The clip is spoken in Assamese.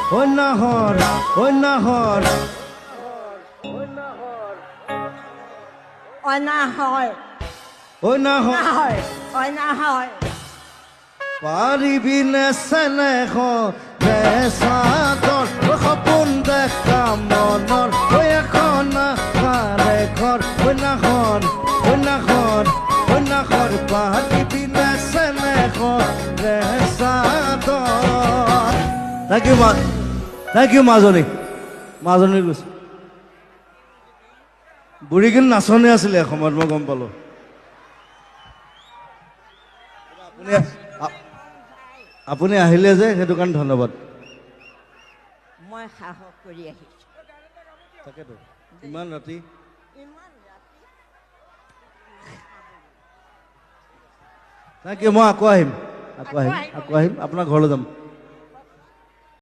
ঐ নাহৰ, ঐ নাহৰ, অনাহৰ, ঐ নাহৰ, নাহৰ, অনাহৰ। পাৰিবি নে চেনেহ চাদৰ, সপোন দেখা মনৰ, ঐ এখন আশাৰে ঘৰ। ঐ নাহৰ, ঐ নাহৰ, ঐ নাহৰ, পাৰিবি নে চেনেহ চাদৰ। Thank U মা, thank U মাজনী। মাজনী গৈছে বুঢ়ী, কিন্তু নাচনী আছিলে এসময়ত, মই গম পালোঁ। আপুনি আহিলে যে, সেইটো কাৰণে ধন্যবাদ। মই সাহস কৰি আহিছোঁ। তাকেতো, ইমান ৰাতি, ইমান ৰাতি। Thank U. মই আকৌ আহিম, আকৌ আহিম, আকৌ আহিম, আপোনাৰ ঘৰলৈ যাম।